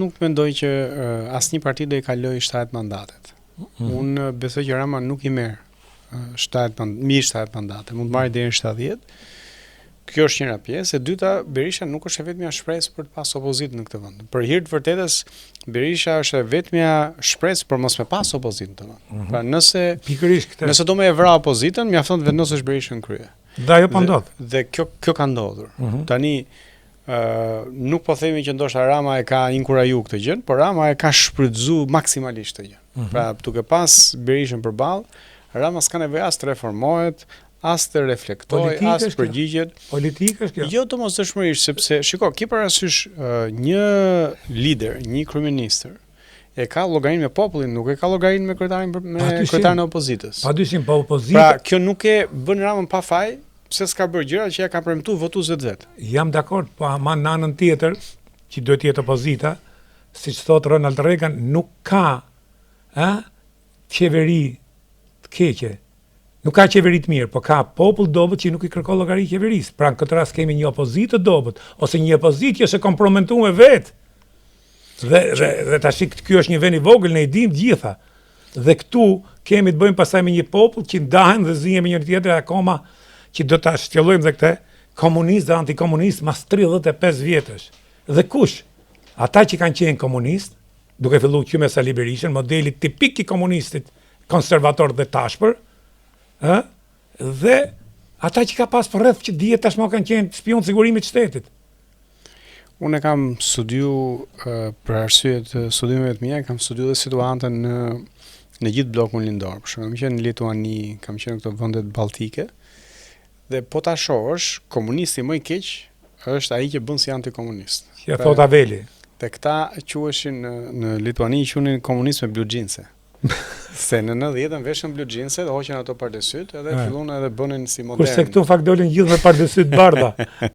Nuk mendoj që uh, asnjë parti do i kalojë 70 mandatet. Mm -hmm. Unë besoj që Rama nuk i merr 70 mbi 70 mandate, mund të marrë deri në 70. Kjo është njëra pjesë. E dyta, Berisha nuk është e vetmja shpresë për të pas opozitë në këtë vend. Për hir të vërtetës, Berisha është e vetmja shpresë për mos me pas opozitë në këtë vend. Mm -hmm. Pra nëse pikërisht këtë, nëse do me e vra opozitën, mjafton të vendosësh Berishën në krye. Dhe ajo po ndodh. Dhe, dhe kjo kjo ka ndodhur. Mm -hmm. Tani ë uh, nuk po themi që ndoshta Rama e ka inkuraju këtë gjë, por Rama e ka shfrytëzu maksimalisht këtë gjë. Mm -hmm. Pra, duke pas Berishën përballë, Rama s'ka nevojë as të reformohet, as të reflektojë, as të përgjigjet. Politikë është kjo. Jo domosdoshmërisht, sepse shiko, ki parasysh uh, një lider, një kryeministër e ka llogarinë me popullin, nuk e ka llogarinë me kryetarin me kryetarin e opozitës. Padyshim, po opozita. Pra, kjo nuk e bën Ramën pa faj, pse s'ka bërë gjëra që ja ka premtuar votuesve të vet. Jam dakord, po ama në anën tjetër, që duhet të jetë opozita, siç thotë Ronald Reagan, nuk ka ë qeveri të keqe. Nuk ka qeveri të mirë, po ka popull të dobët që nuk i kërkon llogari qeverisë. Pra në këtë rast kemi një opozitë të dobët ose një opozitë që është e kompromentuar vetë. Dhe dhe dhe tash ky është një vend i vogël, ne i dimë të gjitha. Dhe këtu kemi të bëjmë pastaj me një popull që ndahen dhe zihen me njëri tjetrin akoma që do ta shtjellojmë dhe këtë komunist dhe antikomunist mas 35 vjetësh. Dhe kush? Ata që kanë qenë komunist, duke filluar që me Sali Berishën, modeli tipik i komunistit konservator dhe t'ashpër, ë, dhe ata që ka pas përreth që dihet tashmë kanë qenë spion të sigurimit të shtetit. Unë e kam studiu për arsye të studimeve të mia, kam studiu dhe situatën në në gjithë bllokun lindor. Për shembull, kam qenë në Lituani, kam qenë në këto vendet baltike. Dhe po ta shohësh, komunisti më i keq është ai që bën si antikomunist. Si e thotë Haveli. Dhe këta quheshin në, në Lituani quheshin komunistë me blu xhinse. Se në 90-ën veshën blu xhinse dhe hoqën ato pardesyt edhe filluan edhe bënin si modern. Kurse këtu në fakt dolën gjithë me pardesyt bardha.